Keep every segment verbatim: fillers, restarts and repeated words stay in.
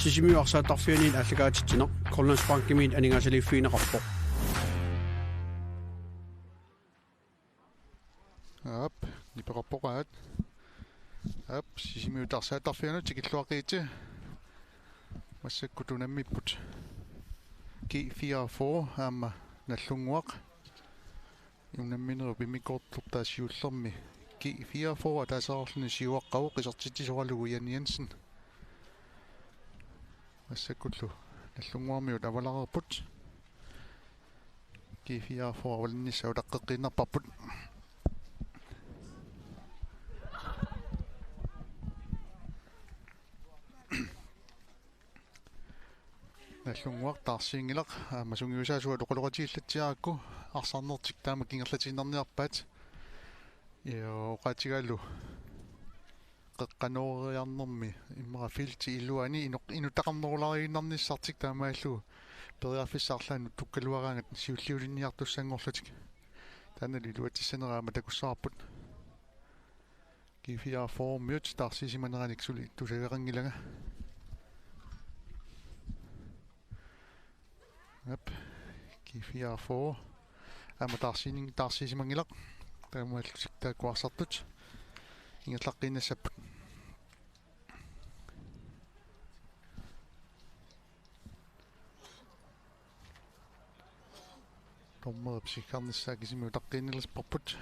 Sisimiut arsaattarfianit aallakaatitsineq Grønlandsbankimiit aningaasaliiffigineqarpoq. Aap, nipeqarpoq aat. Aap, Sisimiut arsaattarfianut tikilluaqqiitsi. Massakkut unammipput G fireogfyrre aamma Nagdlunguaq. Unamminerup immikkoortortaa siullermi G fireogfyrre ataaseqarluni siuaqqavoq isertitsisoralugu Jan Jensen. Massakkullu Nagdlunguarmiut avalareerput. G fireogfyrre avalannissaq utaqqeqqiinnarparput. Nagdlunguaq taarsiinngilaq, aamma sungiusaasuat oqaloqatigiillatsiarakku arsarnertik taama kingerlatiinnarniarpaat. Ja, oqaatigaalu qeqqanooriarnermi immaqa feltip iluani inoq-, inuttaqarnerulaariinnarnissartik taamaallugu periarfissat arlaannut tukkaluaraangat siulliulinniartussanngorlutik. Taannalu iluatsissanera aamma takussavarput. G fireogfyrre-miut taarsiisimaneranik suli tusagaqanngilanga. Aap, G fireogfyrre. Aamma taarsiining-, taarsiisimanngilaq. Taamaallutik taakku arsartut ingerlaqqiinnassapput. Dommerip siggarnissaa kisimi utaqqiinnilerparput.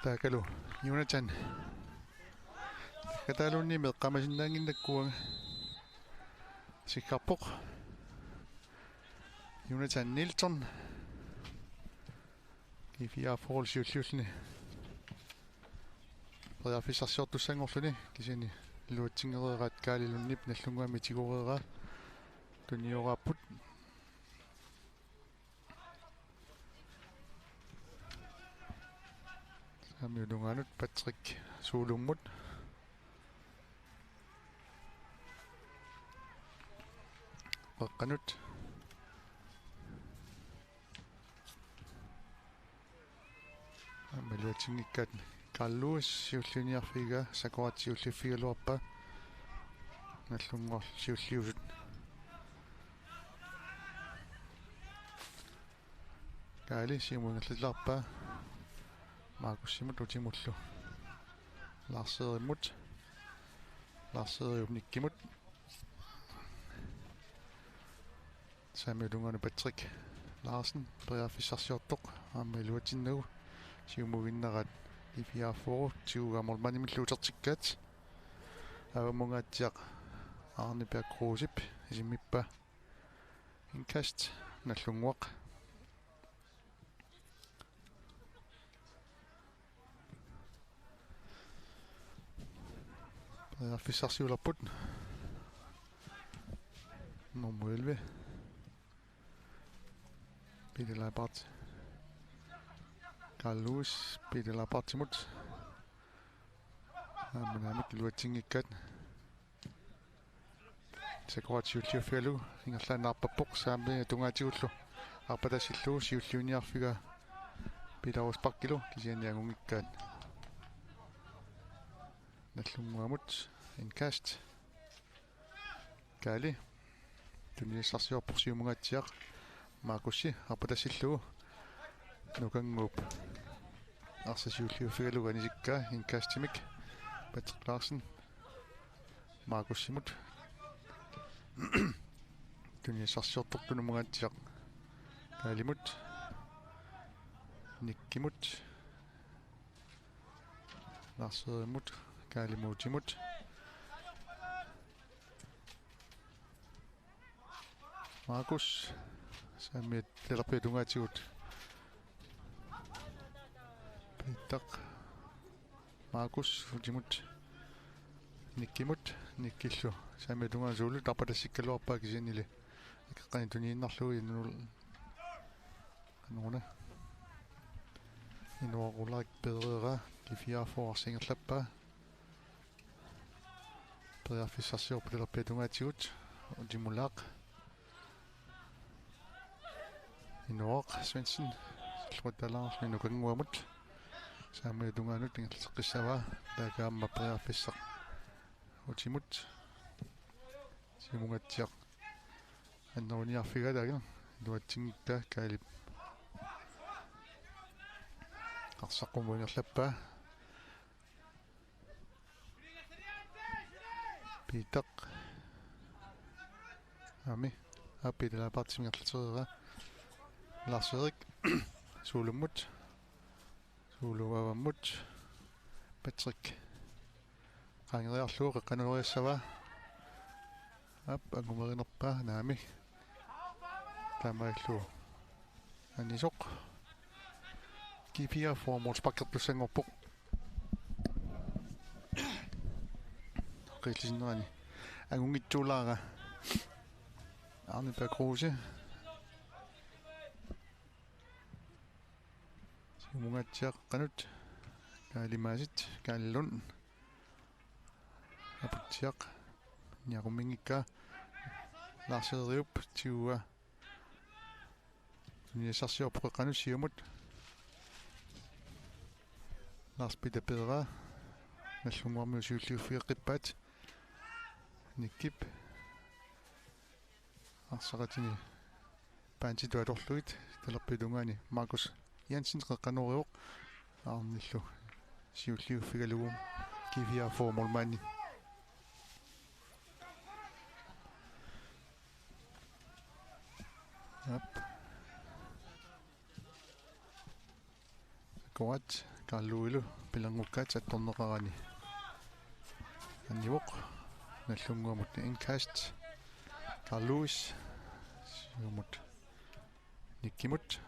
Taakalu Jonathan. Takkataaluunniit meeqqamasinnaannginnakkuanga. Siggarpoq. Jonathan Nielsen. G fireogfyrre siulliulluni periarfissarsiortussanngorluni, kisianni iluatsinngereeraat Kaali Lundip Nagdlunguami tigureeraa, tunioraapput. Saamiup tungaanut Patrick Suulummut. Qeqqanut. Aamma iluatsinngikkaat Carl Lewis siulliuniarfigaa, Sakurat siulliuffigaluarpaa. Nagdlunguaq siulliusut. Kaali siumut ingerlatilaarpaa. Markusimut utimullu. Lars Erimut. Lars Eriup Nikkimut. Saamiup tungaanut Patrick Larsen, periarfissarsiortoq, aamma iluatsinnagu, siumuinnaraat G fireogfyrre, tigugaa målmandimillu utertikkaat. Avammungaatsiaq Arne Bjerg Krusep isimmippaa. Indkast, Nagdlunguaq. Periarfissarsiulerput. Nummer elleve. Peter Leibart. Carl Lewis, Peter Leibartimut. Aamma naamik iluatsinngikkaat. Sakurat siulliuffigalugu ingerlaannarparput, saamiata tungaatigullu arpatassillugu siulliuniarfigaa Peter Rosbachillu, kisianni angunngikkaat. Nagdlunguamut indkast. Kaali. Tunisassarsiorpoq siumungaatsiaq. Markusi arpatassillugu. Nukannguup arsaq siulliuffigalugu anisikkaa indkastimik. Patrick Larsen. Markusimut. Tunisassarsiortoq tunumungaatsiaq. Kaalimut. Nikkimut. Lars Erimut. Kaalimuutimut. Markus. Saamiata talerpiata tungaatigut. Peter. Markus utimut. Nikkimut. Nikkillu saamiata tungaanut suulut arpatassikkaluarpaa, kisiannili akeqqani tuniinnarlugu inul-, qanoruna. Inuarulaaq pereeraa, G fireogfyrre ingerlappaa. Periarfissarsiorpoq talerpiata tungaatigut. Utimulaaq. Inuaq Svendsen. Salluattalaarluni Nukannguamut. Saamiata tungaanut ingerlateqqissavaa. Taakku aamma periarfissaq. Utimut. Siumungaatsiaq. Anneruniarfigaa taakku. Iluatsinngikkaa Kaalip. Arsaq qummut ingerlappaa. Piitaq. Aami. Aappi talaapaartimi ingerlatereeraa. Lars Erik. Suulummut. Suulu avammut. Patrick. Qaangeriarlugu qeqqanoriassavaa. Aap, angumerinerpaa naami. Taamaallu. Anisoq. G fire-ur målsparkertussanngorpoq. Qillisinnerani. Angunngitsuulaara. Arne Berg Kruse. Siumungaatsiaq qanut. Kaali Maasit, Kaali Lund. Aputsiaq. Niaqumminngikkaa. Lars Eriup, tigua. Tuniassarsiorpoq qeqqanut siumut. Lars Peter Peera. Nagdlunguarmiut siulliuffigeqqippaat. Nikkip. Arsaqatini paantitut atorlugit talerpiata tungaani Markus Jensen qeqqanoorivoq. Arnillu siulliuffigalugu G fire-ur målmandi. Aap. Koat, Karluilu, pilanngukkaat attorneqarani. Anivoq, Nagdlunguamut indkast. Karluis, siumut. Nikkimut,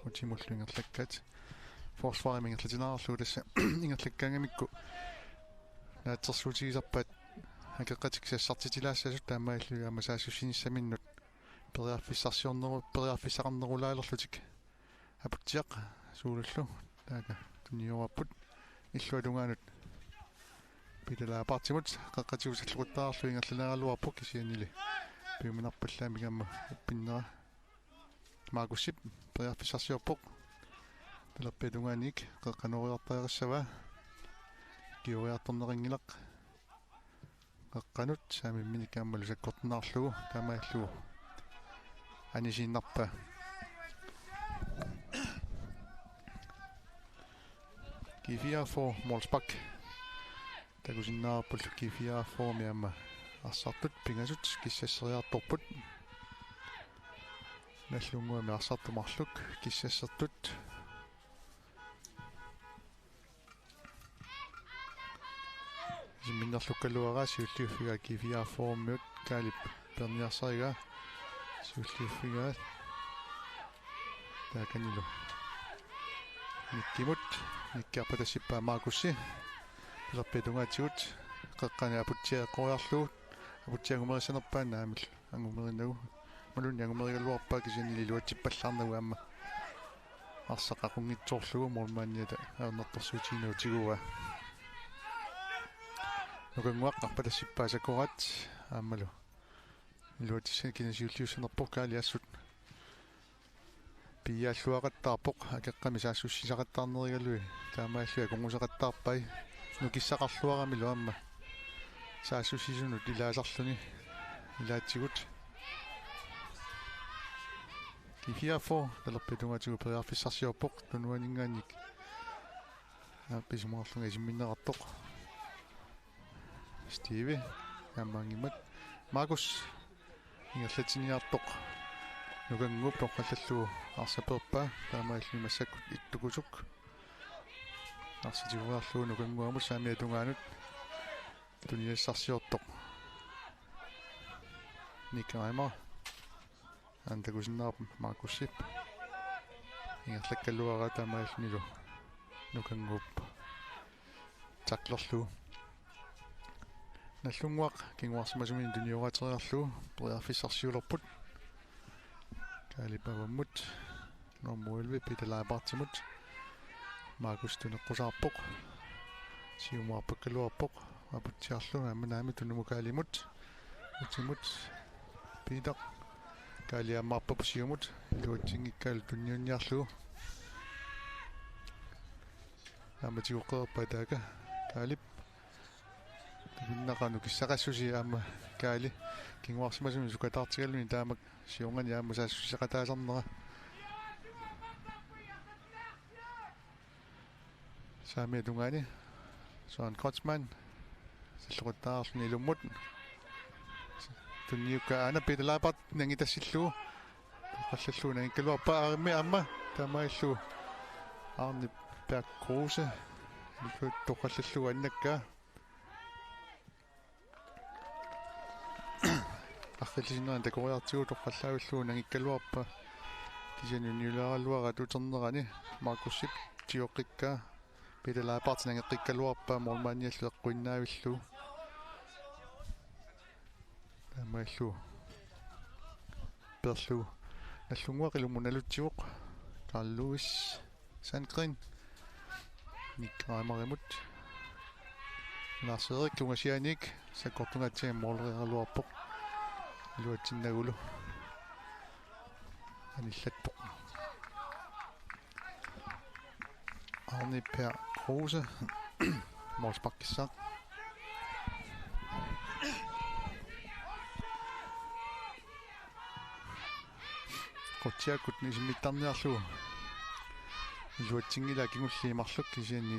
utimullu ingerlakkaat. Forsvarimi ingerlatinaarlugu tassa ingerlakkaangamikku. Naatsorsuutigisarpaat akeqqatik sassartitilaassasut taamaalillugit aamma saassussinissaminnut. Periarfissarsiorneru-, periarfissaqarnerulaalerlutik. Aputsiaq suulullu. Taakku tuniorapput. Illuatungaanut. Peter Laapartimut. Qeqqatigut salluquttaarlu ingerlaneeraluarpoq kisiannili. Piuminarpallaamik aamma uppinnera. Markusip periarfissarsiorpoq. Talerpiata tungaaniit qeqqanooriartariaqassavaa. Kioriartorneqanngilaq. Qeqqanut saamimminik aammalu sakkortunaarlugu taamaallugu. Anisiinnarpaa. G fire-ur målspark. Takusinnaavarpullu G fire-ur-mi aamma arsartut pingasut kissasseriartorput. Nagdlunguami arsartut marluk kissassertut. Isimminnerlukkaluaraa siulliuffigaa G fire-ur-miut Kaalip peerniarsarigaa siulliuffigaa taakanilu Nikkimut. Nikki arpatassippaa Markussi. Talerpiata tungaatigut qeqqani Aputsiaq eqqoriarlugu. Aputsiaq angumerissanerpaa naamik angumerinnagu. Imaluunniit angumerigaluarpaa kisiannili iluatsippallaarnagu aamma. Arsaq aqunngitsoorlugu målmandiata ajornartorsiutiginagu tiguaa. Nukannguaq arpatassippaa Sakoraat aammalu. Iluatsissani kina siulliussanerpoq Kaali assut. Piiaalluaqattaarpoq akeqqami saassussisaqattaarnerigalui. Taamaalilluni akornusaqattaarpai. Nukissaqarluaramilu aamma. Saassussisunut ilaasarluni. Ilaatigut. G fire-ur talerpiata tungaatigut periarfissarsiorpoq tunuaninngaanniit. Aap, isumaqarlunga isimminneqartoq. Steve, aamma angimat. Markus, ingerlatsiniartoq. Nukannguup torrallallugu arsaq peerpaa, taamaalilluni massakkut ittukusuk. Arsaq tigoriarlugu Nukannguamut saamiata tungaanut. Tuniassarsiortoq. Nick Reimer. Aamma takusinnaavarput Markusip. Ingerlakkaluaraa taamaalillunilu Nukannguup tacklerlugu. Nagdlunguaq kinguarsimasuminik tunioraateriarlugu periarfissarsiulerput. Kaalip avammut. Nummer elleve, Peter Leibartimut. Markus tuneqqusaarpoq. Siumuarpakkaluarpoq. Aputsiarlu aamma naamik Tunumut Kaalimut. Utimut Peter. Kaali aamma arpappoq siumut. Iluatsinngikkaat tunniunniarlugu. Aamma tigoqqeerpaa taakku. Kaalip. Takunnaqaaq nukissaqassusia aamma Kaali. Kinguarsimasumik sukataartigaluni taama siornani aamma saassusseqataasarnera. Saamiata tungaani Søren Kreutzmann. Salloqittaarluni ilummut. Tunniukkaa aana Peter Leibert nangitassillugu. Toqqallallugu nangikkaluarpaa aamma aamma taamaalillugu Arne Berg Kruse. Toqqallallugu annakkaa. Arriillisinnerani takoriartigu toqqallaavillugu nangikkaluarpaa. Kisianni uniulaaraluaraat uternerani Markusip tigoqqikkaa. Peter Leibert nangeqqikkaluarpaa målmandiallu eqquinnaavillugu. Taamaalillugu. Peerlugu. Nagdlunguaq ilummut nalutsivoq. Carl Louis Sandgreen. Nick Reimerimut. Lars Erik ungasianiit sakkortungaatsiarlugu måleriaraluarpoq. Iluatsinnagulu. Anillattoq. Arne Per Kruse. Målsparkissaaq. Qutsiakkut isimmittarniarlugu. Iluatsinngilaa kingulliit marluk kisianni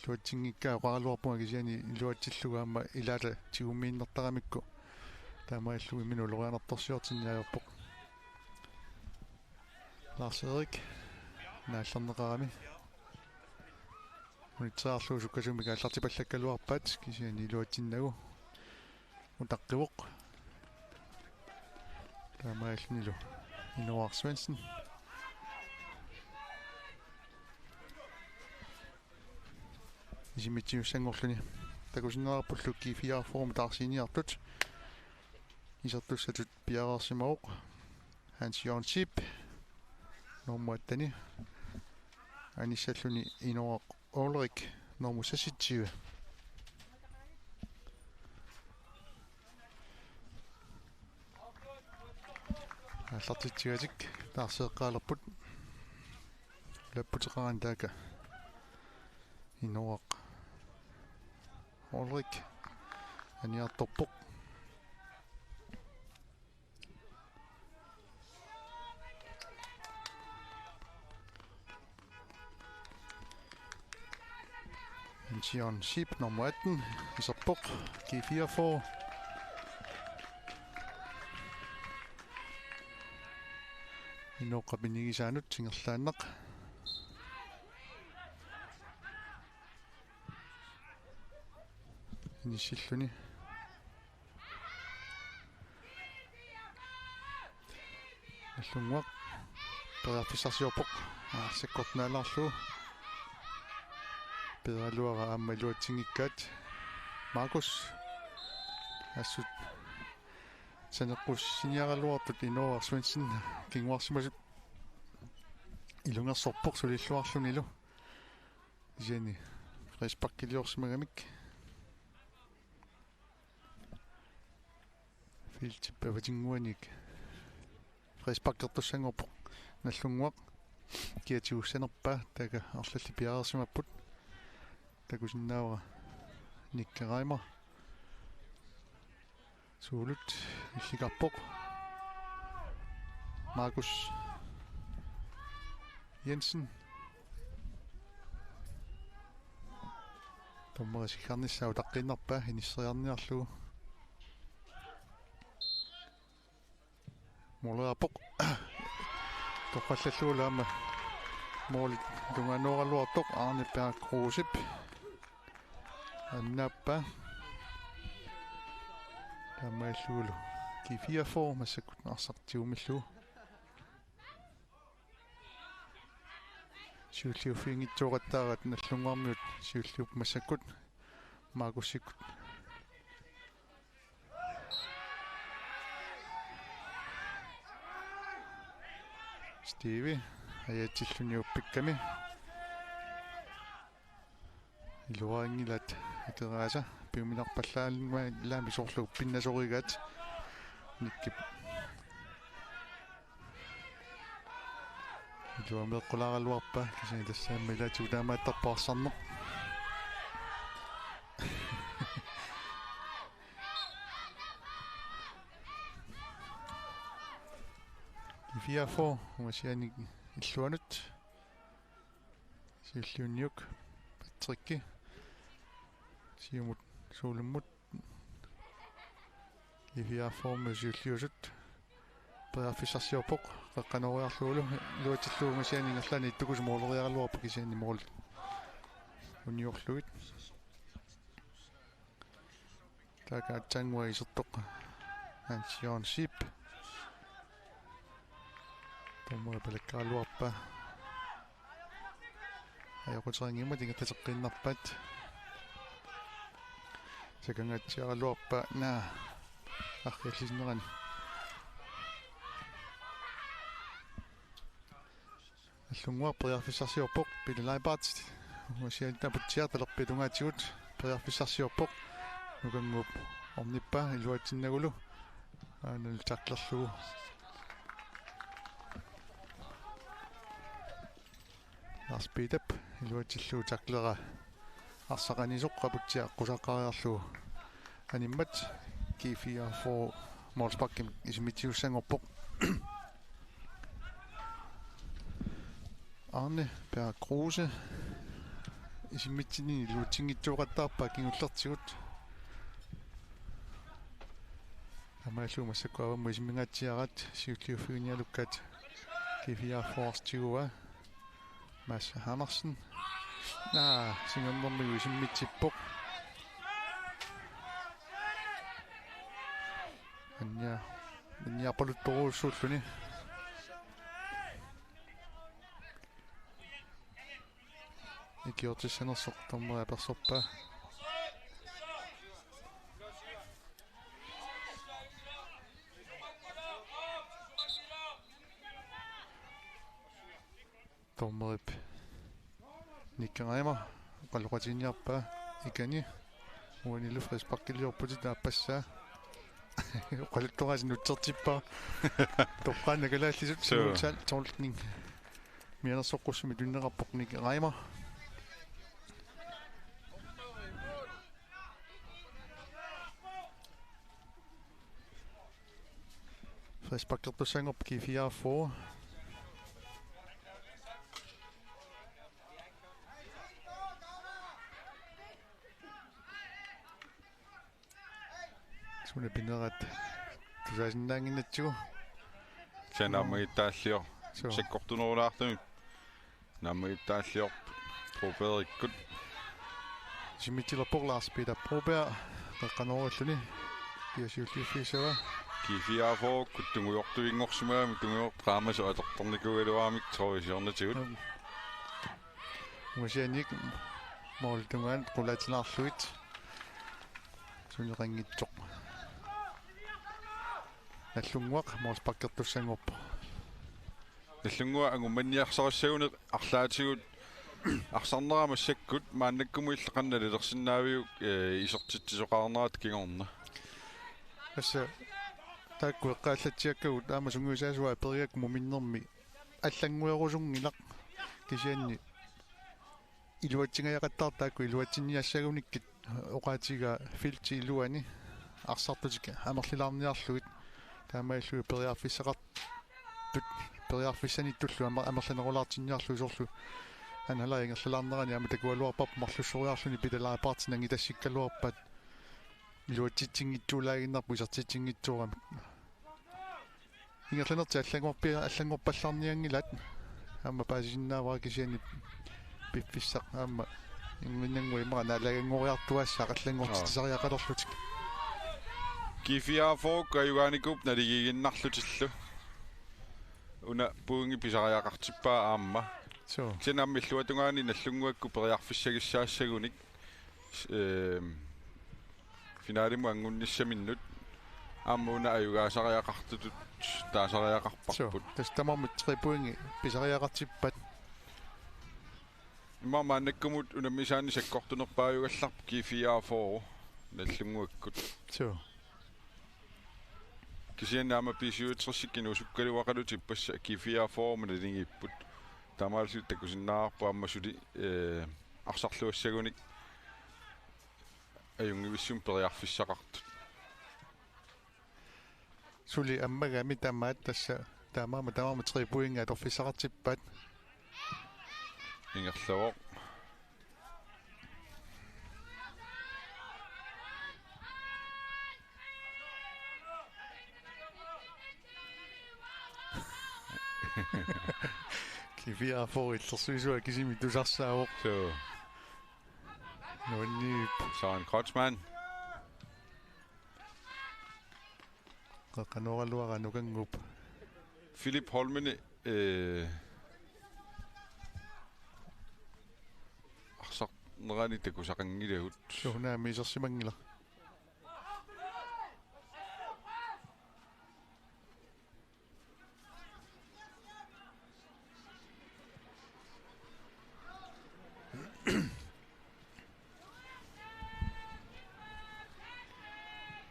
iluatsinngikkaa oqaraluarpunga kisianni iluatsillugu aamma ilaata tigummiinnartaramikku. Taamaalillugu imminut ulorianartorsiortinneq ajorpoq. Lars Erik naallerneqarami. Unitseriarlugu sukkasuumik aallartipallakkaluarpaat kisianni iluatsinnagu. Utaqqivoq. Taamaalillunilu Inooraq Svendsen. Isimmitsisussanngorluni. Takusinnaavarpullu G fireogfyrre-mi taarsiiniartut. Isertussatut piareersimavoq Hans Jørgen Schiep. Nummer atteni. Anissalluni Inooraq Ulrik. Nummer seksogtyve. Aallartitsigatik taarseeqqaalerput. Lapputeqarani taakku Inooraq Ulrik aniartorpoq. Antion Schiep nummer atten, iserpoq, G fireogfyrre. Inooqqap inigisaanut singerlaannaq. Inissilluni. Nagdlunguaq periarfissarsiorpoq. Aa, sakkortunaalaarlugu. Peeraluara aamma iluatsinngikkaat. Markus. Assut. Saneqqussiniaraluartut Inooraq Svendsen kinguarsimasut ilungersorpoq sulilluarlunilu. Kisianni frisparkiliorsimagamik. Feltip avatinnguanik frisparkertussanngorpoq Nagdlunguaq. Kia tigussanerpaa, taakku arlallit piareersimapput. Takusinnaavara Nick Reimer. Suulut illikarpoq. Markus Jensen. Dommeri siggarnissaa utaqqiinnarpaa inisseriarniarlugu. Måleriarpoq. Toqqallallugulu aamma måli tungaanooraluartoq Arne Berg Krusep. Annaappaa. Taamaalillunilu G fireogfyrre massakkut arsaq tigummillugu. Siulliuffiginngitsooqattaaraat Nagdlunguarmiut siulliup massakkut Markusikkut. Steve ajatsilluni uppikkami. Iluarinngilaat Akeraasa. Piuminarpallaanngua ilaami soorlu pinnasorigaat. Nikkip iluameeqqulaaraluarpaa, kisianni tassa aamma ilaatigut taamaattarpoq arsarneq. G fireogfyrre, ungasianik illuanut. Siulliunniuk, Patrikki. Siumut, Suulimmut. G fireogfyrre siulliusut. Periarfissarsiorpoq, qeqqanooriarlugulu, iluatsillugu ungasianik ingerlaannaq ittukusimuuleriaraluarpoq kisianni mål uniorlugit. Taakku aatsaannguaq isertoq Hans Jørgen Schiep. Dommeri palakkaraluarpaa. Ajoquteqanngimmat ingerlateqqiinnarpaat. Sakangaatsiaraluarpaa, naa, arriillisinnerani. Nagdlunguaq periarfissarsiorpoq, Pele Leibarth. Ungasianik aputsiaq talerpiata tungaatigut periarfissarsiorpoq. Nukannguup ornippaa iluatsinnagulu. Aana tacklerlugu. Lars Peterip iluatsillugu tacklera arsaq anisoq aputsiaq aqqusaqqaariarlugu animmat. G fireogfyrre målsparkimik isimmitsisussanngorpoq. Arne Per Kruse isimmitsinnini iluatsinngitsooqattaarpaa kingullertigut. Taamaalilluni massakkut avammut isimmingaatsiaraat siulliuffiginialukkaat G fireogfyrre tiguaa. Mads Andersen. Naa, singernermigut isimmitsippoq. Annia, anniarpaluttorujussuulluni. Ikiortissanersoq dommeri apersorpaa. Dommerip Nick Reimer oqaloqatigiinniarpaa ikani. Uanilu frisparkiliorputit aappassaa. Oqaluttoraasi nutsertippaa. Toqqaannaq kalaallisut. Suu. Nul tolv, tolvning. Mianersoqqussummik tunineqarpoq Nick Reimer. Frisparkertussanngorpoq G fireogfyrre. Suna pinerat tusaasinnaannginnatsigu. Kisianni naammagittaallior. Suu. Sakkortunerulaartumik. Naammagittaalliorput Brobergikkut. Isimmitsilerpoq Lars Peter Broberg qeqqanoorilluni. Kia siulliuffigisavaa? G fireogfyrre-kkut tungujortuinngorsimagami, tungujortoq qaamasoq atortarnikuugaluaramik, tror jeg, siornatigut. Mm. Ungasianik målip tungaanut qulaatilaarlugit suneqanngitsoq. Nagdlunguaq målsparkertussanngorpoq. Nagdlunguaq angummanniarsarissagunik arlaatigut arsarnera massakkut maannakkumut illit qanoq nalilersinnaaviuk, ee, isertitsisoqarnerata kingorna? Tassa taakku eqqaallatsiakkagut aamma sungiusaasuat aperigakku muminnermi allannguerusunngilaq, kisianni iluatsingajaqattaartut taakku iluatsinniassagunikkit oqaatigaa feltip iluani arsartutik amerlilaarniarlugit, taamaalilluni periarfissaqartut periarfissaniittullu amer-, amerlanerulaartinniarlugit, soorlu anhalar ingerlalaarnerani aamma takugaluarparput marlussoriarluni Pele Leibarth nangitassikkaluarpaat iluatsitsinngitsuulaaginnarpoq isertitsinngitsooramik. Ingerlanertik allanngorpi-, allanngorpallaarnianngilaat. Aamma paasisinnaavara kisianni piffissaq aamma inginnannguaq immaqa naalaganngoriartuaassaaq allanngortitsisariaqalerlutik. G fireogfyrre-kkut ajugaanikuupput naligiiginnarlutillu. Una pointi pisariaqartippaa aamma. Suu. Kisianni aamma illuatungaani Nagdlunguakkut periarfissagissaassagunik, ehm, finalimut anngunnissaminnut aamma una ajugaasariaqartutut taasariaqarparput. Suu, tassa tamarmik tre pointi pisariaqartippaat. Immaqa maannakkumut unammisaanni sakkortunerpaajugallarpoq G fireogfyrre. Nallunnguakkut. Suu. Kisianni aamma B syvogtresit inuusukkaluaqalutik ippassaq G fireogfyrre-mut naligiipput. Taamaallutik takusinnaavarput aamma suli, eh, arsarluassagunik ajunngivissumik periarfissaqartut. Suli ammagami tamaat tassa taamaammat tamarmik tre pointi atorfissaqartippaat. Ingerlavoq. G fireogfyrre illersuisua kisimi tusarsaavoq. Suu. Nuanniippoq. Søren Kreutzmann. Qeqqanooraluaraq Nukannguup. Philip Holmeni, eh, arsarnerani takusaqanngilagut. Suu, unaammi isersimanngilaq.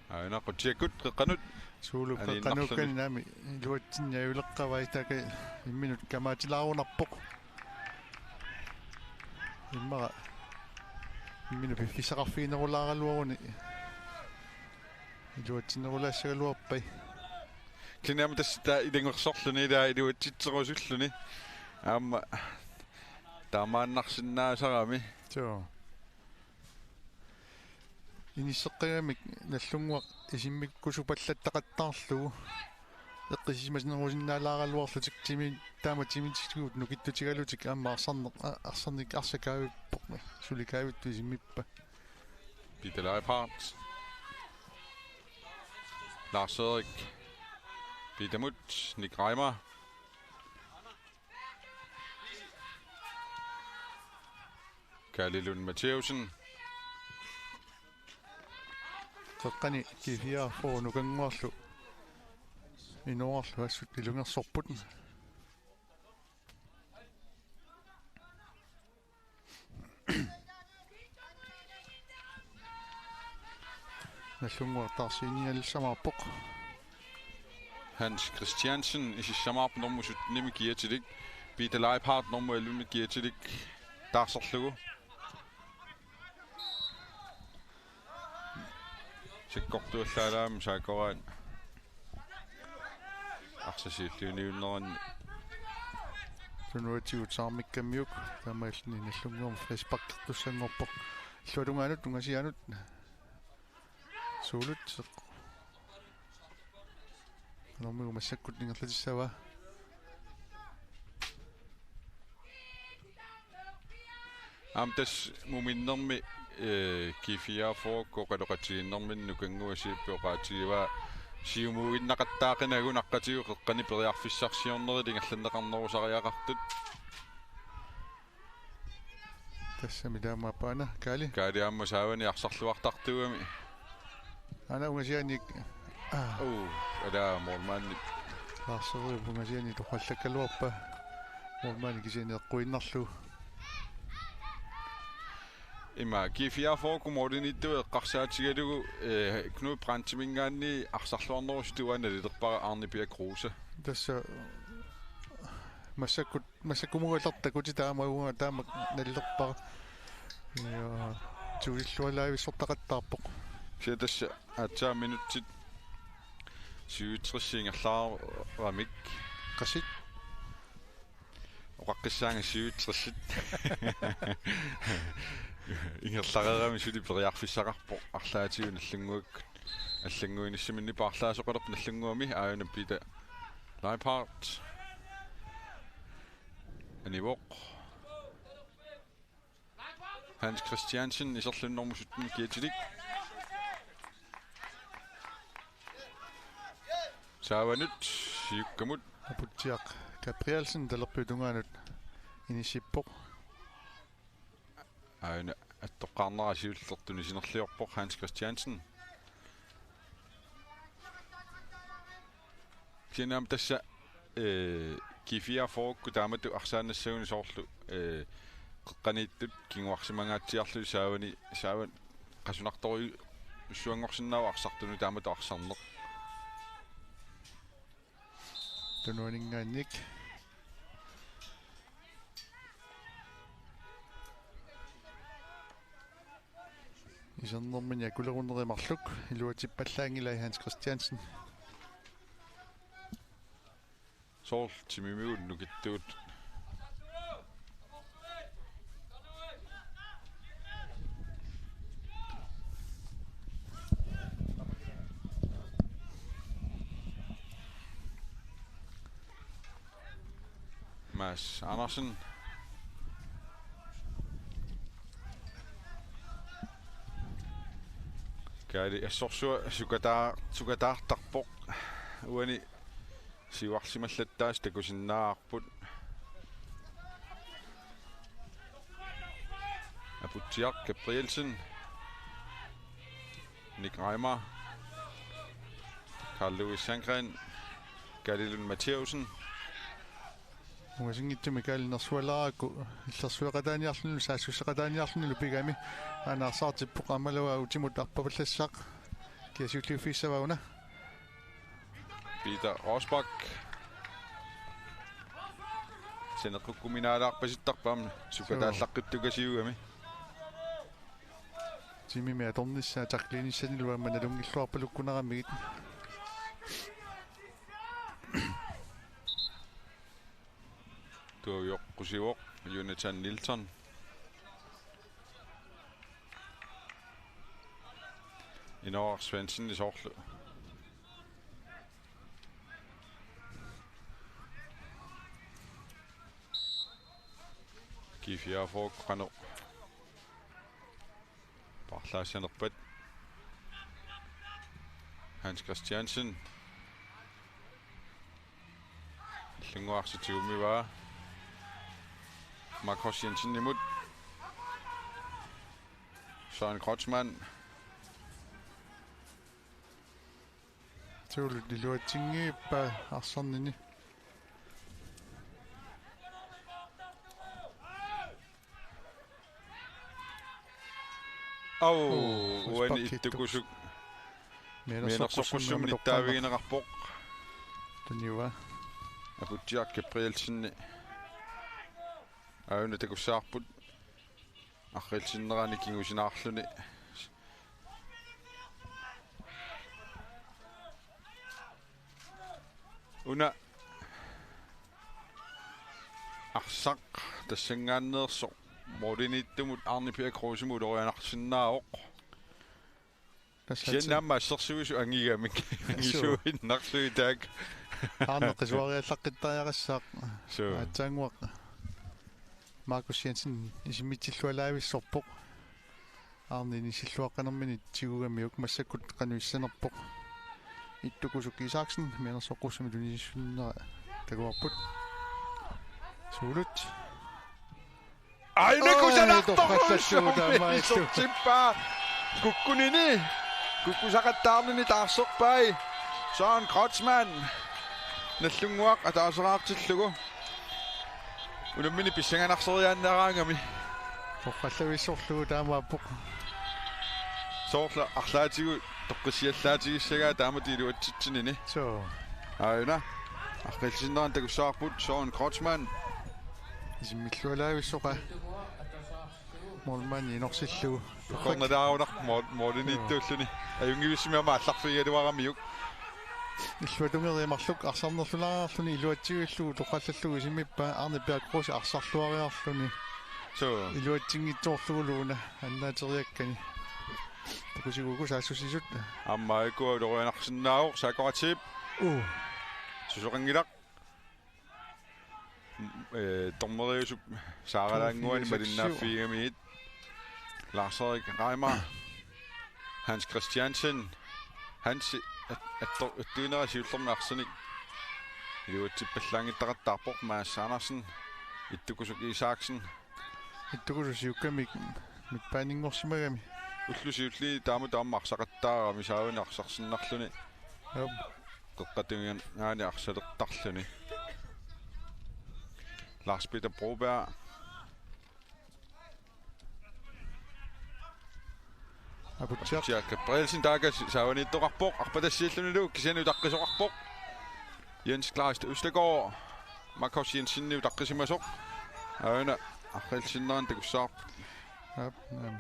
Aana qutsiakkut qeqqanut. Suulup aniinnarluni. Qeqqanuukkani naamik iluatsinniajuleqqavai, taakku imminut kamaatilaarunarpoq. Immaqa imminut piffissaqarfiginerulaaraluaruni iluatsinnerulaassagaluarpai. Kisianni aamma tassa taava ilungersorluni, taava iluatsitserusulluni. Aamma taamaannarsinnaasarami. Suu. Inisseqqagamik Nagdlunguaq isimmikkusupallattaqattaarlugu. Eqqissisimanerusinnaalaaraluarlutik timi-, taama timitigut nukittutigalutik aamma arsarneq, a-, arsarnik arsaq kaavippoq, suli kaavittoq isimmippa. Peter Leibhardt. Lars Frederik. Peter Mutt, Nick Reimer. Kaali Lund Mathæussen. Qeqqani G fireogfyrre Nukannguarlu inoorarlu assut ilungersorput. Nagdlunguaq taarsiinialissamaarpoq. Hans Christiansen isissamaarpoq normu syttenimi kiatilik. Peter Leibhardt normu ellevemi kiatilik taarserlugu. Sakkortuallaalaammi saakkoraat arsaq siulliuniunneranni. Tunuatigut saarmikkamiuk taamaalilluni Nagdlunguami frisparkertussanngorpoq. Illuatungaanut, ungasiaanut. Suulut. Qanormigut massakkut ingerlatissavaa. Aamma tassa muminnermi, eh, G fireogfyrre-kkut oqaloqatigiinnerminni Nukannguaq siulliup oqaatigivaa siumuinnaqattaaqqinagu naqqatigut qeqqani periarfissarsiornerit ingerlanneqarnerusariaqartut. Tassami taamaappoq aana, Kaali. Kaali aamma saavani arsarluartartuugami. Aana ungasianik. Aa. Uu, ala målmandi. Lars Frederik ungasianik torrallakkaluarpaa. Målmandi kisianni eqquinnarlugu. Ima G fireogfyrre-kkut målimiittut eqqarsaatigalugu, eh, Knud Brandtiminngaanniit arsarluarnerusutut uanga nalilerpara Arne Pia Kruse. Tassa massakkut Massakkumugalertakkutit taama uunga taama nalilerpara. Ja, tuillualaavissortaqattaarpoq. Kisianni tassa aatsaat minutsit syvogtres ingerlaaramik. Qassit? Oqaqqissaanga syvogtres. Ingerlareerami suli periarfissaqarpoq arlaatigut Nagdlunguakkut. Allannguinissaminni paarlaasoqalerpoq Nagdlunguami aajuna Peter Leibhardt. Anivoq. Hans Christiansen iserlunnermu sytten kiatilik. Saavanut, siukkamut. Aputsiaq Gabrielsen talerpiup tungaanut inissippoq. Aajuna attoqqaarnera siullertut tunisinerliorpoq Hans Christiansen. Kisianni aamma tassa, eh, G fireogfyrre-kkut taamatut arsaannassaguni soorlu, eh, qeqqaniittut kinguarsimangaatsiarlugit saavani, saavat qasunartoru-, Issuanngorsinnaavoq arsartunut taamatut arsarneq. Tunuaninngaanniit. Isernermini akulerunerit marluk iluatsippallaanngilai Hans Christiansen. Soorlu timimigut nukittugut. Mads Andersen. Kaali assorsuaq sukataa-, sukataartarpoq. Uani siuarsimallattaasut takusinnaavarput. Aputsiaq Gabrielsen. Nick Reimer. Carl Louis Sandgren. Kaali Lund Matthæussen. Ungasinngitsumik Kaali nersualaarakku illersueqataaniarlunilu saassussaqataaniarlunilu pigami. Aana arsaartippoq aammalu utimut arpapallassaaq. Kia siulliuffigissavaruna? Peter Rosbach. Saneqqukkuminaalaarpasittarput aamma sukataallaqqittukasiugami. Timimi atornissaa tacklinissanilu aamma nalunngilluarpalukkunaramigit. Tuavioqqusivoq Jonathan Nielsen. Inooraq Svendsen soorlu. Kifiafoq qanoq paarlaassanerpat. Hans Christiansen. Illunnguarsi tigumivaa. Markus Jensenimut. Søren Kreutzmann. Tuulut iluatsinngippa arsarnini. Au, oh, uani ittukusuk. Mianersoqqussummik nittaavigineqarpoq. Tuniua. Aputsiaq Gabrielsen. Auna takussavarput. Arriilsinnerani kingusinaarluni. Una arsaq tassanngaanneersoq målimiittumut Arne Peter Krusemut ulorianarsinnaavoq. Tassa siannaamma assersuisut angigamik. Suu. Angisuinnarsuit taakku. Arne qisuariallaqqittariaqassaaq. Suu. Aatsaannguaq. Markus Jensen isimmitsillualaavissorpoq. Arne inissilluaqqanermini tigugamiuk massakkut qanoq issanerpoq. Ittukusuk Isaksen, Mianersoqqussummik tunisissinnera takuarput. Suulut. Ai, una kusanartoq torrallallugu taamaallu. Isertippaa. Kukkunini. Kukkusaqattaarnini taarserpai. Søren Kreutzmann. Nallunnguaq ataaseraartillugu. Unammineq pissanganarseriaannaraangami. Torrallavissorlugu taamaappoq. Soorlu arlaatigut toqqissiallaatigissagaat taamatut iluatsitsinini. Suu. Aajuna. Arriilsinnerani takussavarput Søren Kreutzmann. Isimmillualaavissoq. Målmandi inorsillugu. Ukornalaarunaq mål-, målimiittuulluni. Ajunngivissumik aamma aallarfigigaluaramiuk. Illuatungeriit marluk arsarnerlulaariarluni iluatsivillugu torrallallugu isimmippaa Arne Peter Kruse arsarluariarluni. Suu. Iluatsinngitsoorlugulu una annaateriakkani. Takusiguuku saassussisut. Aamma A G K ulorianarsinnaavoq Saakkoratsiip. Uu. Susoqanngilaq. Eh, dommeriusup saaralaannguani malinnaaffigigamigit. Lars-Erik Reimer. Hans Christiansen. Hans at-, atto-, attuinera siullermik arsanik. Iluatsippallaanngittaqattaarpoq Mads Andersen. Ittukusuk Isaksen. Ittukusuk siukkamik midtbanenngorsimagami. Ullut siulliit taamatut aamma arsaqattaarami saavani arsarsinnarluni. Jop. Qeqqata tungaani arsalertarluni. Lars Peter Broberg. Aputsiaq. Aputsiaq Gabrielsen taakku saavaniittoqarpoq, arpatassiillunilu kisianni utaqqisoqarpoq. Jens Kleist Østergaard, Markus Jensenip utaqqisimasoq. Aana arriilsinnerani takussavarput. Aap, aam.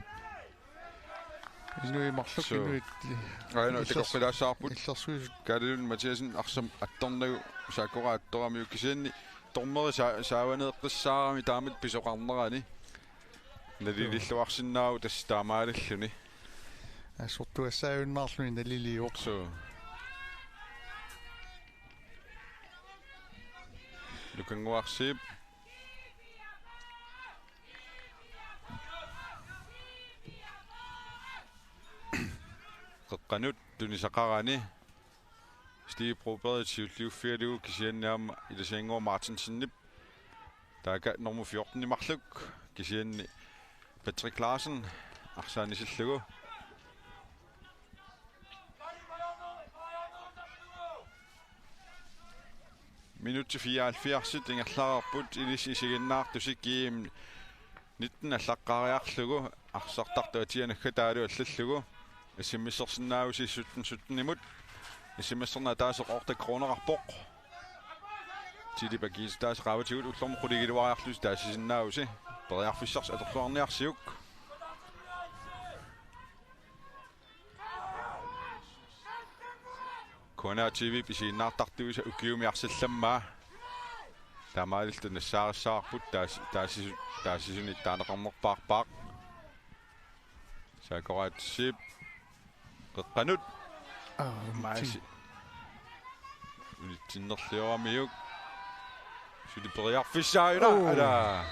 Inuit marluk. Suu. Inuit. Aana illers-, takoqqilaassavarput. Illersuisut. Kalilun Mathiassen arsaq attornagu, Sakura attoramiuk kisianni dommeri sa-, saavaneeqqissaarami taamatut pisoqarnerani. Nalililluarsinnaavoq tassa taamaalilluni. Assortugassaajunnaarluni naliliivoq. Suu. Nukannguarsiip. Qeqqanut tunisaqarani. Steve Broberg siulliuffigalugu kisianni aamma Ilasiannguaq Martinsenip. Taakku nummer fjorten-it marluk kisianni Patrick Larsen arsaq anisillugu. Minutsit fireoghalvfjerds ingerlareerput, ilissi isiginnaartusi G M nitten allaqqaariarlugu, arsartartut atia naggataalu allallugu. S M S-ersinnaavusi sytten sytten-imut. S M S-erneq ataaseq otte kroneqarpoq. Tilip akiisitaasa qaavatigut ullormut qulingiluariarlusi taasisinnaavusi. Periarfissarsi atorluarniarsiuk. K N R T V pisiinnaartartuisa ukiumi arsallammaa. Taamaalilluta nassaarissavarput taas-, taasisu-, taasisuni taaneqarnerpaarpaaq. Sakoratsiip qeqqanut. Aa, maasi. Unitsinnerlioramiuk. Suli periarfissaajuna. Oo. Ala.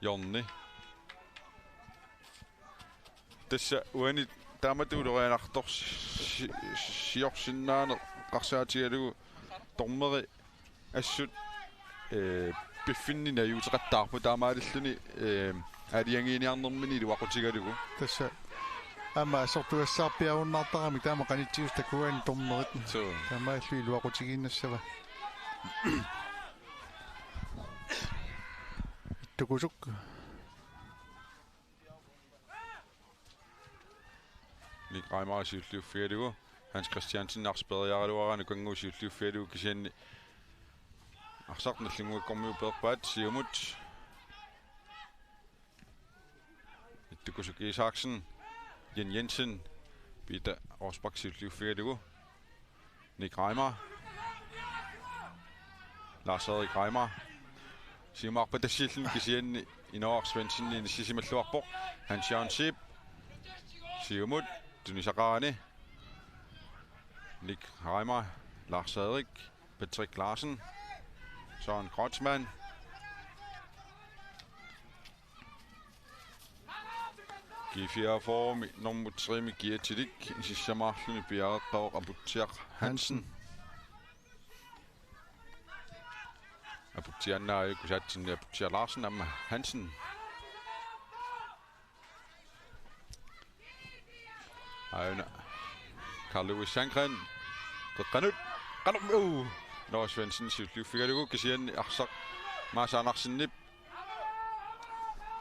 Jonni. Tassa uani taamatut ulorianartorsi-, siorsinnaaneq eqqarsaatigalugu dommeri assut, ee, piffinni najuuteqattaarput taamaalilluni, ee, aalajangiiniarnermini iluaqutigalugu. Tassa aamma assortugassaarpiarunnaartaramik taama qanitsiusut takugaanni dommerit. Suu. Taamaalilluni iluaqutigiinnassava. Ittukusuk. Nick Reimer siulliuffigalugu. Hans Christiansen arsaq peeriaraluaraanni Nukannguup siulliuffigalugu kisianni arsaq nallinnguakkormiut peerpaat siumut. Ittukusuk Isaksen, Jan Jensen, Peter Rosbach siulliuffigalugu. Nick Reimer. Lars Erik Reimer. Siumut arpatassiilluni kisianni Inooraq Svendsen inissisimalluarpoq. Hans Jørgen Zeeb. Siumut tunisaqarani. Nick Reimer, Lars Erik, Patrick Larsen, Søren Kreutzmann. G fireogfyrre-mi nummer tre-mi Kietilik isissamaarluni piareeqqavoq Aputsiaq Hansen. Aputsiaannaajuku saatsinni Aputsiaq Larsen aamma Hansen. Aana. Carl Louis Sandgren. Qeqqanut. Qanoq, uu. Nå, Svendsen siulliuffigalugu kisianni arsaq Maas Andersenip.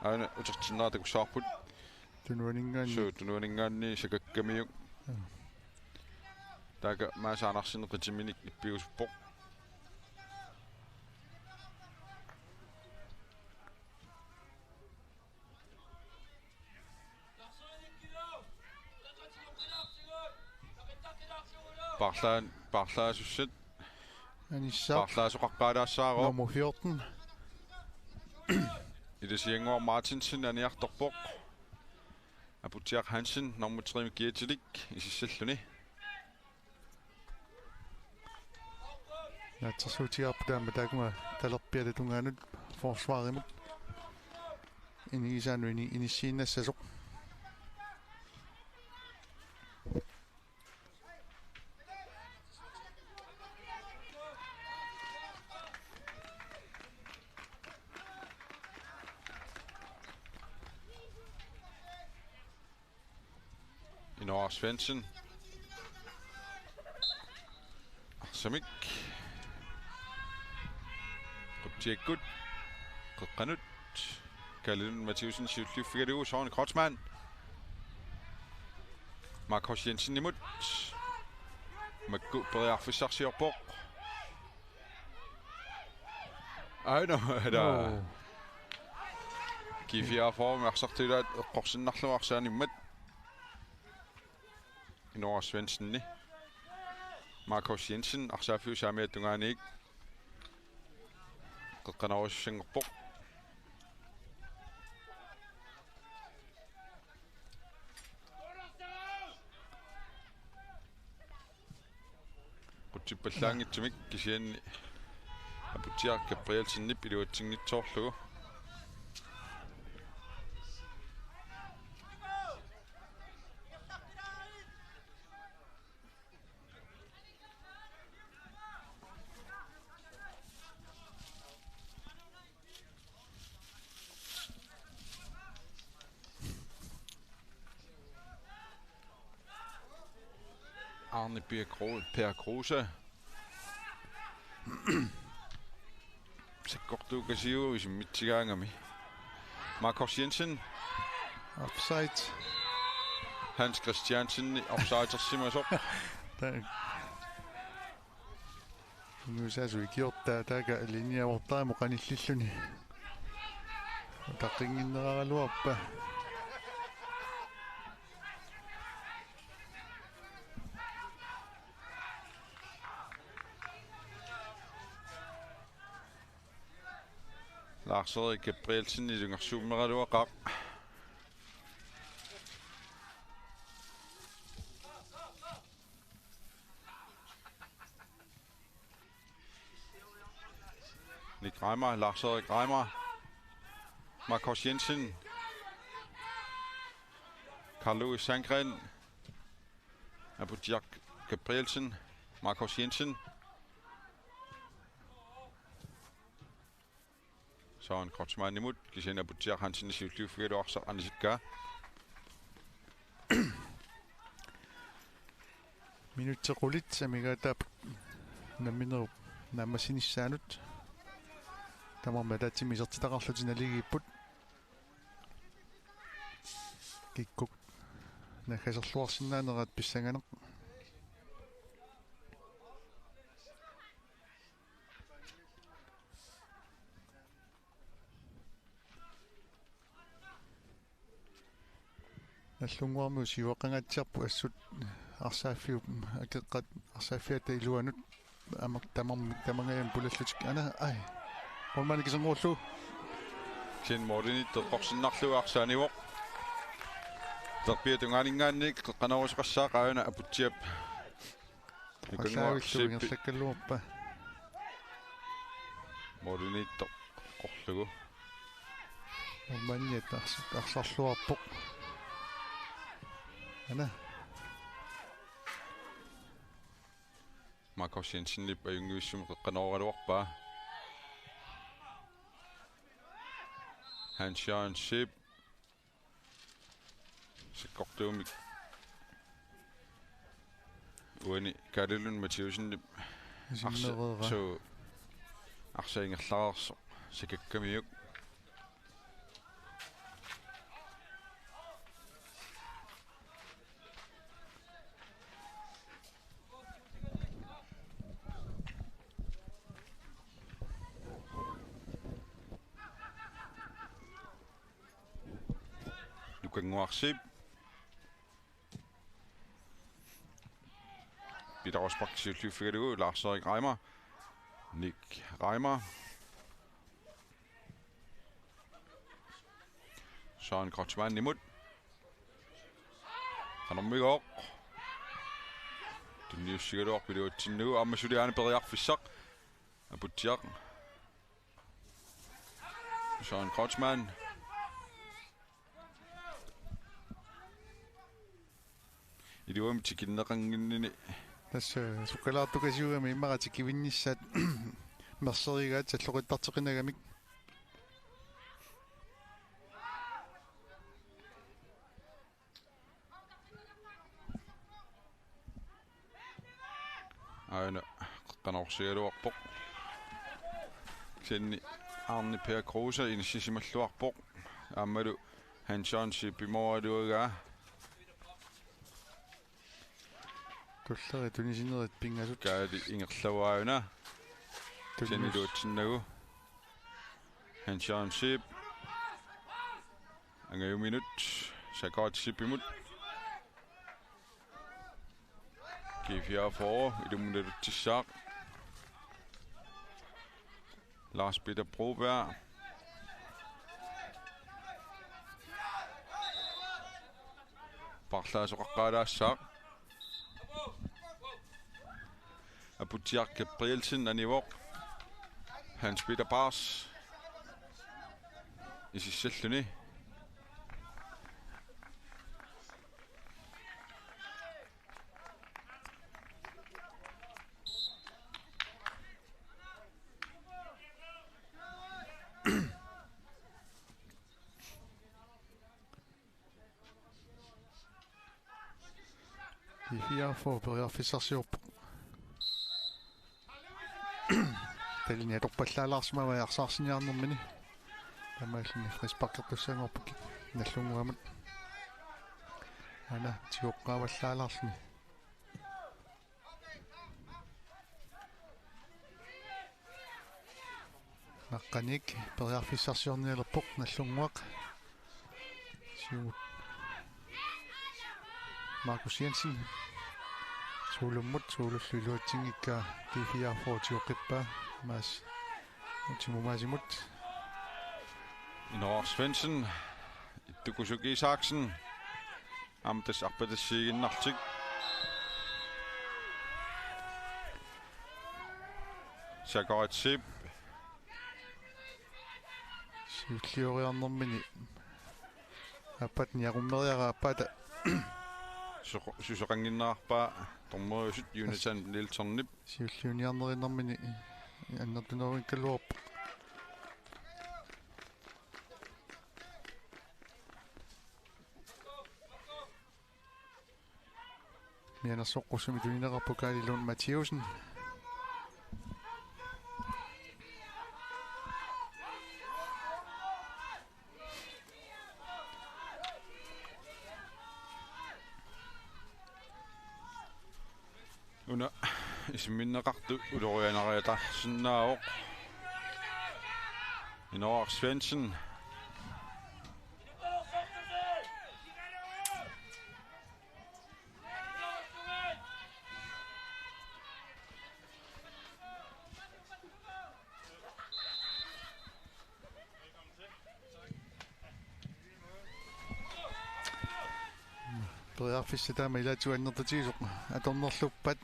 Aana utertinnera takussavarput. Tunuaninngaanniit. Suu, tunuaninngaanniit sakakkamiuk. Joo. Taakku Maas Andersen qitiminik ippigusuppoq. Paarlaan-, paarlaasussat. Anissaq. Paarlaasoqaqqaalaassaaroq. Nummer fjorten. Ilasiannguaq Martinsen aniartorpoq. Aputsiaq Hansen, nummer tre-mi Kietilik, isissalluni. Naatsorsuutigaarput taama taakkuma talerpiata tungaanut forsvarimut. Inigisaanut ini-, inissiinnassasoq. Inooraq Svendsen. Arsamik. Quptiakkut. Qeqqanut. Kalle Lund Mathiussen siulliuffigalugu Søren Kreutzmann. Markus Jensenimut. Makku periarfissarsiorpoq. Aino, eda. Nå. G fireogfyrre arsartuulaat eqqorsinnarlugu arsaanimmat. Nora Svendsenip. Markus Jensen, arsaaffiup saamiata tungaaniit. Qeqqanoorissanngorpoq. Qutsippallaanngitsumik kisianni Aputsiaq Gabrielsenip iluatsinngitsoorlugu. Arne Birk Ro-, Per Kruse. Sakkortuukasiuvoq isimmitsigaangami. Markus Jensen. Offside. Hans Christiansen offsidersimasoq. Ta-, Nuusaasui kiortaa taaka linjavortaamut qanillilluni. Utaqqinginneraraluarpa. Lars-Erik Gabrielsen ilungersuummeraluaqaaq. Nick Reimer, Lars-Erik Reimer. Markus Jensen. Karl Louis Sandgren. Aputsiaq Gabrielsen. Markus Jensen. Søren Kreutzmannimut, kisianni Aputsiaq Hansen siulliuffigalugu arsaq anisikkaa. Minutsit qulit amigaataapput nammineq naammassinissaanut. Tamarmik ataatsimik isertitaqarlutik naligiipput. Kikkut naggaserluarsinnaaneraat pissanganaq. Nallunnguarmiut siuaqqangaatsiarput assut arsaaffiup akeqqat arsaaffiata iluanut aamma tamam-, tamangajamik pulallutik. Aana, ai. Holmani kiserngorlu. Kisianni målimiittoq eqqorsinnarlugu arsaanivoq. Terpiata tungaaninngaanniit qeqqanoorusoqassaaq aajuna Aputsiap. Nukannguaq Arsaavillu Siippi. Ingerlakkaluarpa. Målimiittoq eqqorlugu. Uummanniat ars-, arsarluarpoq. Aana. Markus Jensenip ajunngivissumik qeqqanooraluarpaa. Hans Jørgen Siip. Sakkortuumik. Uani Kalle Lund Mathiussen. Arsa-, Isimmereera. Suu. Arsaq ingerlareersoq. Sakakkamiuk. Nukannguaq Siip. Peter Rosbach siulliuffigalugu Lars-Erik Reimer. Nick Reimer. Søren Kreutzmannimut. Qanormigooq. Tunniussigaluarpoq iluatsinnagu aamma suli aana periarfissaq. Aputsiaq. Søren Kreutzmann. Iluamik tikinneqannginnini. Tassa sukkalaartukasiugami immaqa tikivinnissaat merserigaat salloqittarteqinagamik. Aana qeqqanoorsigaluarpoq. Kisianni Arne Per Kruse inissisimalluarpoq. Aammalu Hans Jørgen Schippimooraluagaa. Tullerit tunisinerit pingasut. Kaali ingerlavaajuna. Tunnus. Teniluutsinnagu. Hans Jørgen Schipp. Angajuminut. Sakot Schippimut. G fireogfyrre, ilumut naluttussaaq. Lars Peter Broberg. Paarlaasoqaqqaalaassaaq. Aputsiaq Gabrielsen anivoq. Hans Peter Bars. Isissalluni. G fireogfyrre periarfissarsiorpoq. Talini atorpallaalaarsimavai arsaarsiniarnermini. Taamaalilluni frisparkertussanngorput Nagdlunguamut. Aana tigoqqaavallaalaarluni. Naqqaniik periarfissarsiornialerpoq Nagdlunguaq. Siumut. Markus Jensen. Suulummut, Suulullu iluatsinngikkaa G fireogfyrre tigoqqippaa. Maas. Utimumaasimut. Inooraq Svendsen. Ittukusuk Isaksen. Aamma tassa arpatassiiginnartik. Sakarit Schipp. Siullioriarnermini. Aappaata niaqummeriaraa aappaata. Suso-, susoqannginnerarpaa dommeriusut Jonathan Nielsenip. Siulliuniarnerinermini annertunerunngikkaluarpoq. Mianersoqqussummik tunineqarpoq Kaali Lund Mathiussen. Una isumminneqartut ulorianariataarsinnaavoq. Inooraq Svendsen. Periarfissaq taama ilaatigut annertutigisoq atornerluppat.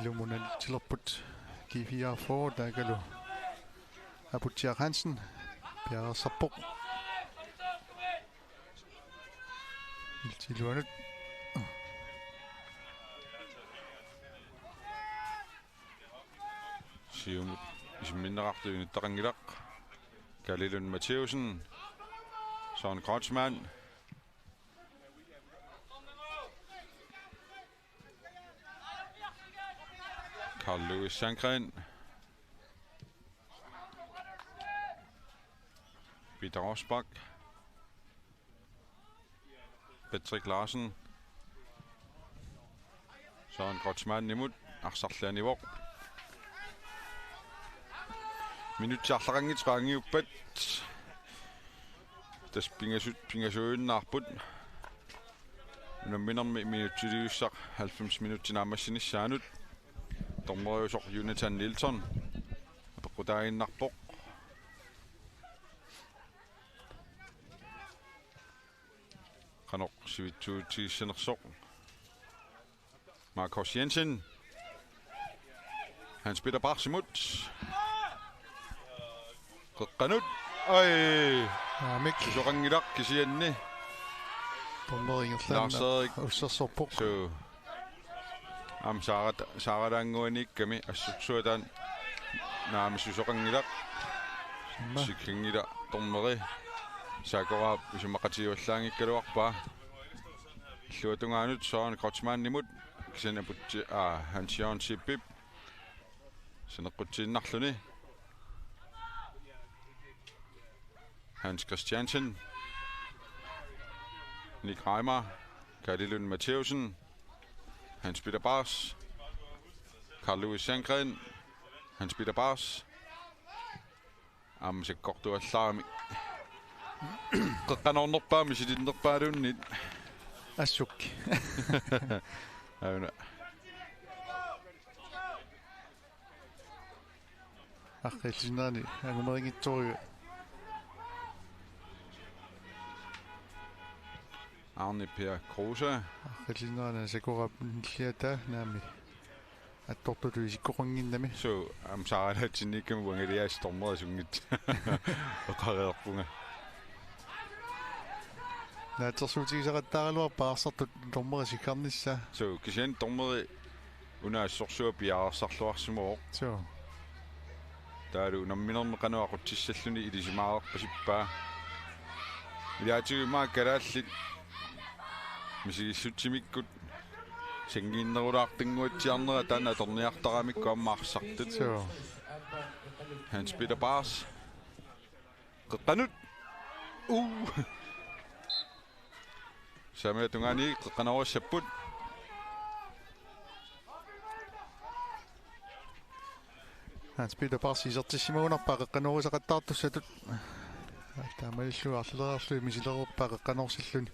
Ilumut nalutilerput G fireogfyrre taakkualu Aputsiaq Hansen piareersarpoq. Iltiluanut. Siumut isumminneqartut inuttaqanngilaq. Kaali Lund Mathiussen. Søren Kreutzmann. Carl Louis Sandgren. Peter Rosbach. Patrick Larsen. Søren Kreutzmannimut arsarli anivoq. Minutsit arlaqanngitsoq qaangiuppat. Tassa pingasut, pingasuinnarput. Unamminermi minutsiliussaq halvfems minutsit naammassinissaanut. Dommeriusoq Jonathan Nielsen. Apeqqutaaginnarpoq. Qanoq sivitsuutigissanersoq. Markus Jensen. Hans Peter Barsimut. Qeqqanut. Ai. Aamik. Susoqanngilaq kisianni. Dommeri ingerlaannaq Lars Erik. Ussersorpoq. Suu. Aamma Saara-, Saaralaannguaniikkami assorsuaq taanna naamik susoqanngilaq. Imma. Sikkanngilaq dommeri. Sakoraap isumaqatigivallaanngikkaluarpaa. Illuatungaanut Søren Kreutzmannimut, kisianni aputsi-, aa, Hans Jørgen Schippip saneqqutsiinnarluni. Hans Christiansen, Nick Reimer, Kaali Lund Mathæussen, Hans Peter Bars, Carl Louis Sandgren, Hans Peter Bars. Aamma sakkortuallaramik. Qeqqanoornerpaamik silinnerpaaluunniit. Assuk. Auna. Aqqillinnerani angumerinngitsorujuk. Arne Per Kruse. Aqqillinnerani Sakoraap nilliataa naamik. Attortutut isikkoqannginnami. Suu, aamma saaralaatsinniikkami uanga Elias dommerisunngitsoq. Oqareerpunga. Naatsorsuutigisaqattaaraluarpoq aarsartut dommerit sikkarnissaa. Suu, kisianni dommeri una assorsuaq piareersarluarsimavoq. Suu. Taavalu unamminermi qanoq aqutsissalluni ilisimaareqqippaa. Ilaatigut immaqa kalaallit misigissutsimikkut sanngiinnerulaartunnguatsiarnerat taanna atorniartaramikku aamma arsartut. Suu. Hans Peter Bars. Qeqqanut. Uu. Saamiata tungaani qeqqanoorissapput. Hans Peter Bars isertissimagunarpaa qeqqanoorisaqattaartussatut. Taamaalilluni arlaleriarlugit misilereerpaa qeqqanoorsilluni.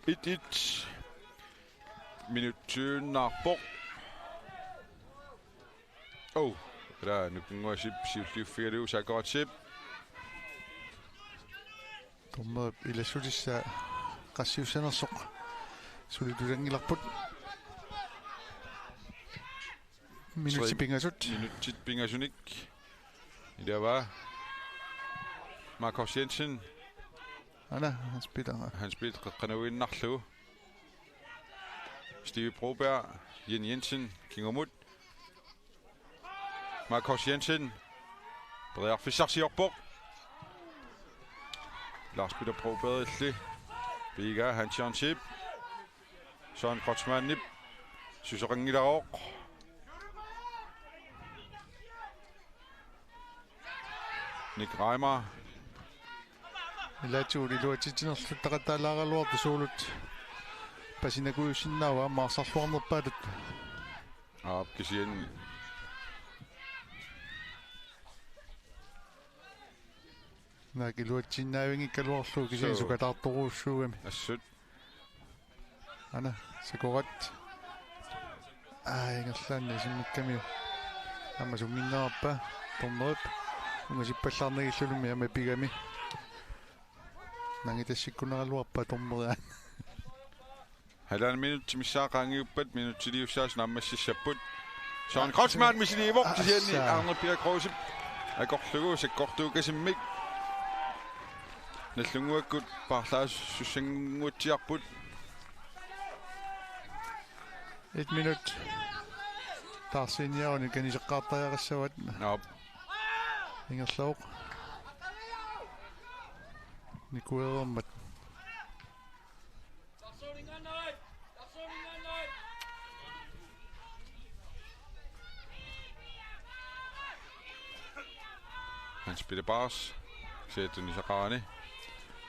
Et et. Minutsi uunnaarpoq. Oh, ila Nukinnguaq Schippip siulliuffigalugu Sakoraap. Dommerip ilassutissaa qassiussanersoq suli tulanngilarput. Minutsit pingasut. Minutsit pingasunik. Ilava. Markus Jensen. Aana, Hans Peter. Hans Peter qeqqanuinnarlugu. Steve Broberg, Jen Jensen, kingumut. Markus Jensen. Periarfissarsiorpoq. Lars Peter Brobergilli. Piga Hans Jørgen Schippip. Søren Kreutzmannip. Susoqanngilaroq. Nick Reimer. Ilaatigut iluatsitsinerluttaqattaalaaraluartoq suulut. Pasinakujuussinnaavoq aamma arsarluarnerpaatut. Aap kisianni. Naak iluatsinnaavingikkaluarlugu kisianni. Suu. Sukataartorujussuugami. Assut. Aana, Sakoraap. Aa, ingerlaannaq isimmikkamiuk. Aamma sunnginnerarpaa, dommerip. Ungasippallaarnagillunimi aamma pigami. Nangitassikkunaraluarpaa dommeriaat. Halvanden minut missaa qaangiuppat minutsiliussaasut naammassissapput. Søren Kreutzmann misiliivoq kisianni Assa. Arne Pia Krusep akorlugu sakkortuukasimmik. Nallunnguakkut paarlaassussannguatsiarput. Et minut. Taarsiiniaruni kaniseqqaartariaqassavat. Naap. Ingerlavoq. Nikuereermat. Hans Peter Bars. Seetuni saqaani.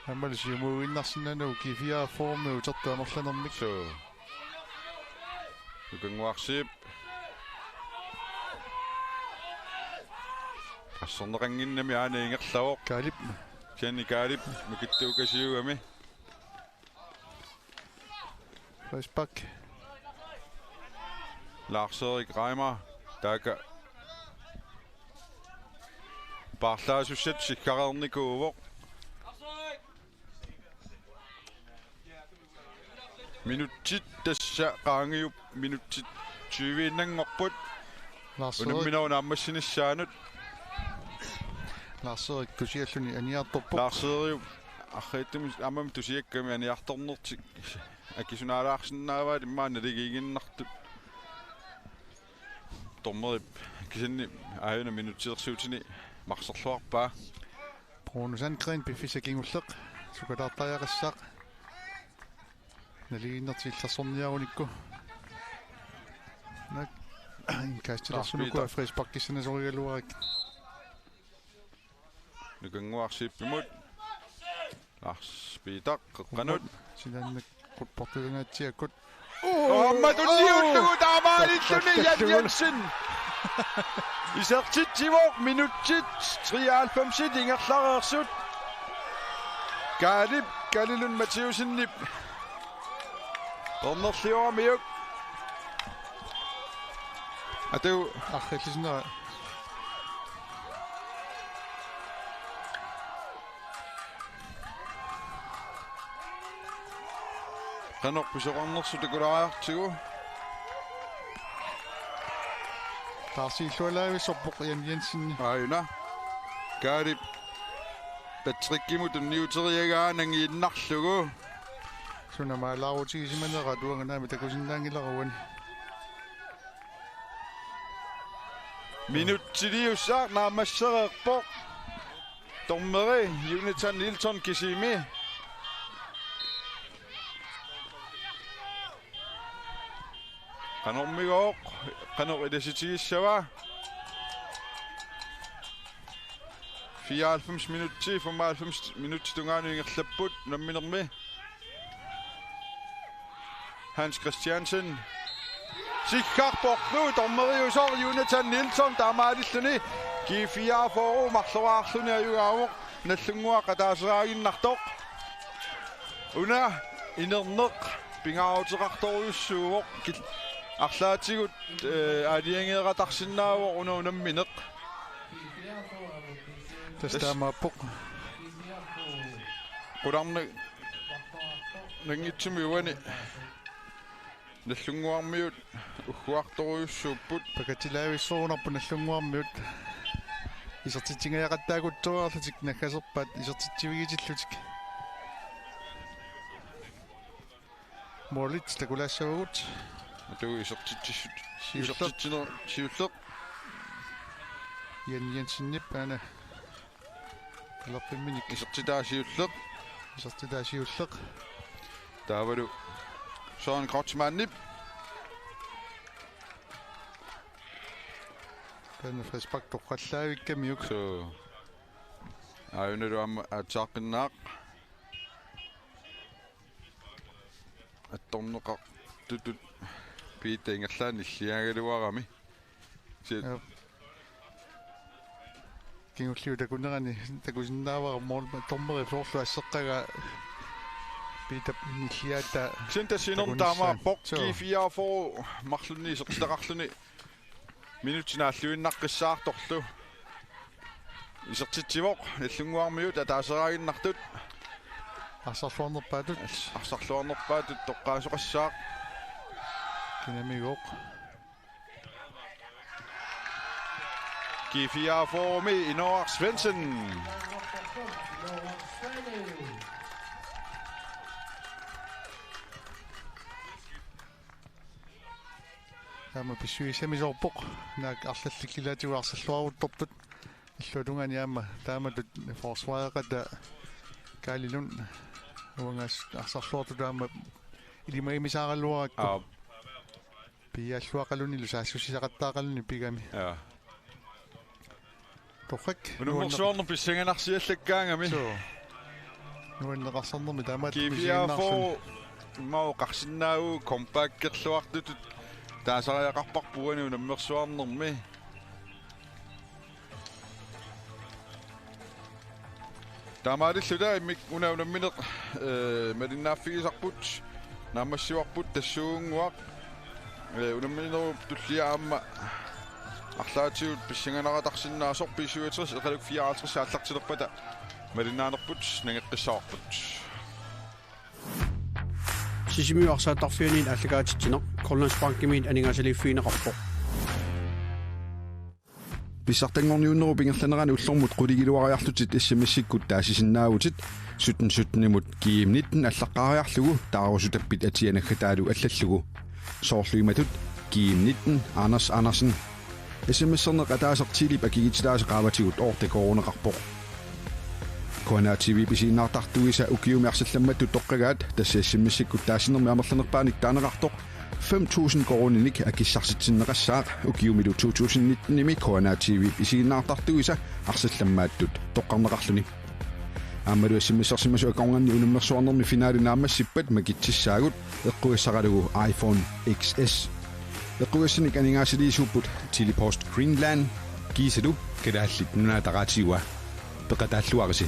Aammalu siumuinnarsinnaaneq G fire-formi utertut amerlanermik. Suu. Nukinnguaq Schippip. Asserneqannginnami aana ingerlavoq. Kaalip. Kisianni Kaalip nukittuukasiugami. Frispark. Lars-Erik Reimer. Taakku. Paarlaasussat sikkareernikuuvoq. Minutsit tassa qaangiupput, minutsit tyve-innanngorput. Lars-Erik. Unamminerup naammassinissaanut. Lars-Erik tusialluni aniartorpoq. Lars-Erik arriitsumik aammami tusiakkami aniartornertik. akisunaalaarsinnaavaat immaqa naligiiginnartut. Dommerip kisianni aajuna minutsersuutini marserluarpaa. Bruno Sandgreen piffissaq kingulleq sukataartariaqassaaq. Naligiinnartik illersorniarunikku. Naak indkastilersunukua frisparkissanasoraluarakku. Nukannguaq Zeebimut. Lars Peter qeqqanut. Sinaannak qupportulangaatsiakkut. Aamma tunniullugu taamaalilluni Jan Jensen. Isertitsivoq minutsit treoghalvfemsit ingerlareersut. Kaalip Kalilun Mathiussenip. Qernerlioramiuk. Atu. Arriillisinera. Qanoq pisoqarnersoq takulaariartigu. Taarsiillualaavissorpoq Jan Jensen. Aajuna. Kaalip Patrickimut tunniuteriagaa nangiinnarlugu. Suna maalaarutigisimanera tuanganaami takusinnaanngilara uani. Minutsiliussaaq naammassereerpoq. Dommeri Jonathan Nilsson kisimi. Qanormigooq, qanoq ilisitigissava? Fireoghalvfems minutsi, femoghalvfems minutsi tungaanut ingerlapput unamminermi. Hans Christiansen. Sikkarporlu dommeriusoq Jonathan Nilsson taamaalilluni G fireogfyrre marloraarluni ajugaavoq Nagdlunguaq ataaseraaginnartoq. Una inerneq pingaaruteqartorujussuuvoq kil-, arlaatigut, eh, aalajangeeratarsinnaavoq una unammineq. Tassa taamaappoq. Qularna-, nanngitsumik uani Nagdlunguarmiut ugguartorujussuupput. Pakatilaavissorunarput Nagdlunguarmiut. Isertitsingajaqattaaruttorlutik naggaserpaat isertitsivigitillutik. Målit takulaassavagut. Atu isertitsissut. Siulleq. Isertitsiner-, siulleq. Jan Jensenip aana. Talerpimminik. Isertitaa siulleq. Isertitaa siulleq. Taavalu Søren Kreutzmannip. Taanna frispark toqqallaavikkamiuk. Suu. Aajunalu aamma aatsaaqqinnaaq. Attorneqartutut Piita ingerlaannaq nilliagaluarami. Si- Joo. Kingulliup takunerani takusinnaavara mål dommerip soorlu asseqqagaa Piitap nilliaataa. Kisianni tassa inerneq takunissaa. Taamaappoq. Suu. G fireogfyrre marlunni isertitaqarluni. Minutsit naalluinnaqqissaartorlu. Isertitsivoq, Nagdlunguarmiut ataaseraaginnartut. Arsarluarnerpaatut. Arsarluarnerpaatut toqqaasoqassaaq. Kinamigooq. G fireogfyrre-mi Inoar Svendsen. Taama pissuissamisoorpoq. Naak arlallit ilaatigut arsarluaruttortut. Illuatungaani aamma taamatut forsvareqata Kaalilun uangaas arsarluartut aamma ilimagimisaaraluarakku. Aap. Piiaalluaqalunilu saassussisaqattaaqaluni pigami. Jaa. Torrak. Unammersuarneq pissanganarsiallakkaangami. Suu. Nuanneqarsinnaammat taamaattumik G fireogfyrre immaqa oqarsinnaavugut comeback-erluartutut taasariaqarparput uani unammersuarnermi. Taamaalilluta immikkut una unammineq, eh, malinnaaffigisarput, naammassivarput tassuugunnguaq, eh, unamminerup tullia aamma arlaatigut pissanganaqatarsinnaasoq B syvogtres Eqaluk fireoghalvtreds aallartilerpata malinnaanerput nangeqqissavarput. Sisimiut arsaattarfianniit aallakaatitsineq Grønlandsbankimiit aningaasaliiffigineqarpoq. Pissartanngorniunnerup ingerlanerani ullormut qulingiluariarlutit S M S-ikkut taasisinnaavutit sytten sytten-imut G M nitten allaqqaariarlugu taarusutappit atia naggataalu allallugu. Soorlu imatut: G M nitten, Anders Andersen. S M S-erneq ataaseq Telep akikitsitaasa qaavatigut otte koruuneqarpoq. K N R T V pisiinnartartuisa ukiumi arsallammattut toqqagaat, tassa S M S-ikkut taasinermi amerlanerpaanik taaneqartoq fem tusind koruuninik akissarsitsinneqassaaq, ukiumilu to tusind nitten-imi K N R T V pisiinnartartuisa arsallammaattut toqqarneqarluni. Aammalu S M S-ersimasut akornanni unammersuarnermi finaali naammassippat makitsissaagut eqqugassaralugu iPhone X S. Eqqugassanik aningaasaliisuupput Tele-Post Greenland kiisalu Kalaallit Nunaata Radiua. Peqataalluarisi.